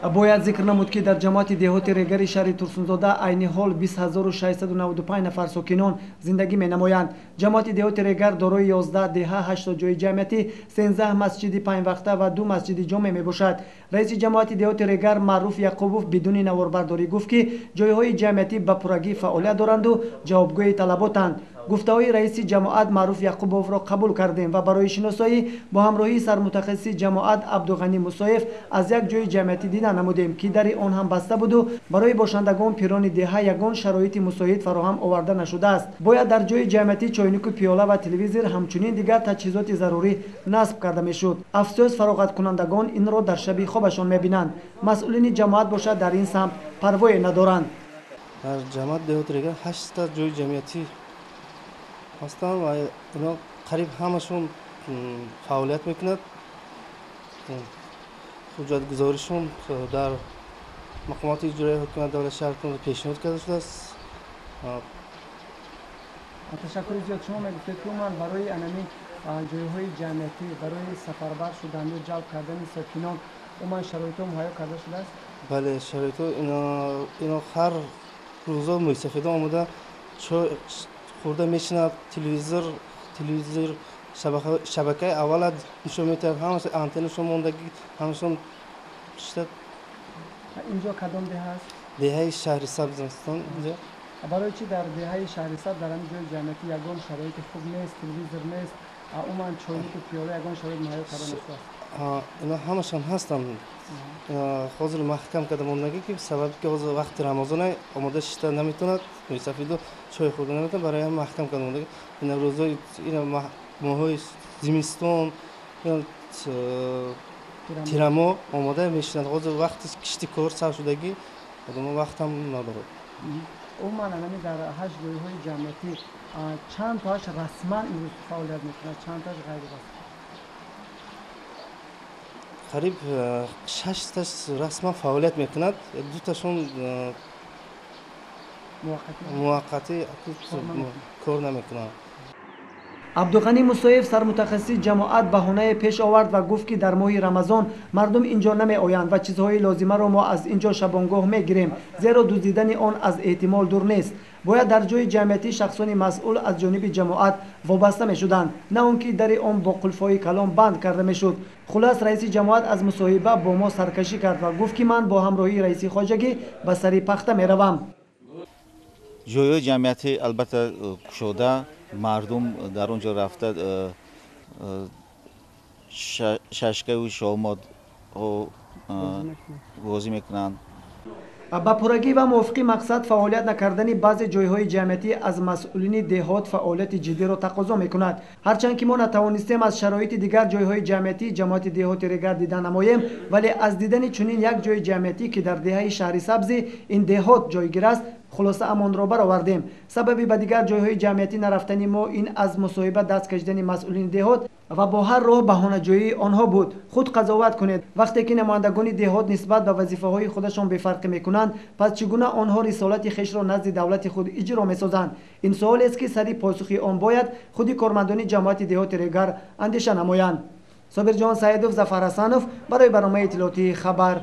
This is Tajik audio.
Бояд зикр намуд, ки дар ҷамоати деҳоти Регари шаҳри Турсунзода айни ҳол 20 695 нафар сокинон зиндагӣ менамоянд. Ҷамоати деҳоти Регар дорои 11 деҳа, 80 ҷои ҷамъиятӣ, 13 масҷиди панҷвақта ва ду масҷиди ҷомеъ мебошад. Раиси ҷамоати деҳоти Регар Маъруф Яқубов бидуни наворбардорӣ гуфт, ки ҷойҳои ҷамъиятӣ ба пуррагӣ фаъолият доранду ҷавобгӯи талаботанд. Гуфтаҳои раиси ҷамоат Маъруф Яқубовро қабул кардем ва барои шиносоӣ бо ҳамроҳии сармутахассиси ҷамоат Абдуғанӣ Мусоев аз як ҷои ҷамъиятӣ дида намудем, ки дари он ҳам баста буду барои бошандагон, пирони деҳа, ягон шароити мусоид фароҳам оварда нашудааст. Бояд дар ҷои ҷамъиятӣ чойнику пиёла ва телевизор, ҳамчунин дигар таҷҳизоти зарурӣ насб карда мешуд. Афсӯс, фароғаткунандагон инро дар шаби хобашон мебинанд. Масъулини ҷамоат бошад, дар ин самт парвое надоранд. Дар ҷамоат деҳоти Регар ҳашта ҷои ҷамъиятӣ ҳастанд ва ино қариб ҳамашон фаъолият мекунад. Ҳуҷҷатгузоришон дар мақомоти иҷроияи ҳукумати давлати шаҳри пешниҳод карда шудааст. Ташаккури зиёд. Шумо мегуфтед, ки умуман барои анами ҷойҳои ҷамъиятӣ, барои сафарбар шудан ё ҷалб кардани сокинон умуман шароитҳо муҳайё карда шудааст? Бале, шароитҳо ино ҳар рӯзо мӯйсафедон омода чой хӯрда мешинад, телевизор шабакаи аввала нишон метиҳад, ҳамаша антеннашон мондагӣ, ҳамашон шита. Инҷо кадом деҳа аст? Деҳаи Шаҳри Сабз астон инҷо. Барои чӣ дар деҳаи Шаҳрисабз, дар ҳамин ҷои ҷамъиятӣ ягон шароити хуб нест, телевизор нест, умуман чойнику пиёла, ягон шароит муҳайё карда нашудааст? Ино ҳамашон ҳастанд. Ҳозир маҳкам карда мондагӣ, ки сабаби ки ҳозир вақти Рамазона, омода шита наметавонад, мӯйсафеду чой хӯрда наметавонад, барои ҳам маҳкам карда мондагӣ. Ина рӯзои ина моҳҳои зимистон, тирамо омода мешинанд. Ҳозир вақти кишти кор сар шудагӣ, одамо вақтам надорад. Умуман анами дар ҳашт ҷойҳои ҷамъиятӣ чанд тоаш расман имрӯз фаъолият мекунад, чанд тоаш ғайрирасмӣ? Қариб шашташ расман фаъолият мекунад, дуташон муваққатӣ кор намекунанд. Абдуғанӣ Мусоев, сармутахассиси ҷамоат, баҳонае пеш овард ва гуфт, ки дар моҳи Рамазон мардум ин ҷо намеоянд ва чизҳои лозимаро мо аз ин ҷо шабонгоҳ мегирем, зеро дуздидани он аз эҳтимол дур нест. Бояд дар ҷои ҷамъиятӣ шахсони масъул аз ҷониби ҷамоат вобаста мешуданд, на он ки дари он бо қулфҳои калон банд карда мешуд. Хулас, раиси ҷамоат аз мусоҳиба бо мо саркашӣ кард ва гуфт, ки ман бо ҳамроҳии раиси хоҷагӣ ба сари пахта меравам. Ҷойҳои ҷамъиятӣ албатта кушода, мардум дар он ҷо рафта шашкаю шоҳмотҳо бозӣ мекунанд. Ба пуррагӣ ва мувофиқи мақсад фаъолият накардани баъзе ҷойҳои ҷамъиятӣ аз масъулини деҳот фаъолияти ҷиддиро тақозо мекунад. Ҳарчанд ки мо натавонистем аз шароити дигар ҷойҳои ҷамъиятии ҷамоати деҳоти Регар дида намоем, вале аз дидани чунин як ҷои ҷамъиятӣ, ки дар деҳаи Шаҳрисабзи ин деҳот ҷойгир аст, хулосаамонро баровардем. Сабаби ба дигар ҷойҳои ҷамъиятӣ нарафтани мо ин аз мусоҳиба даст кашидани масъулини деҳот ва бо ҳар роҳ баҳонаҷӯии онҳо буд. Худ қазоват кунед: вақте ки намояндагони деҳот нисбат ба вазифаҳои худашон бефарқӣ мекунанд, пас чӣ гуна онҳо рисолати хешро назди давлати худ иҷро месозанд? Ин суолест, ки сари посухи он бояд худи кормандони ҷамоати деҳоти Регар андеша намоянд. Собирҷон Саидов, Зафар Ҳасанов барои барномаи иттилоотии «Хабар».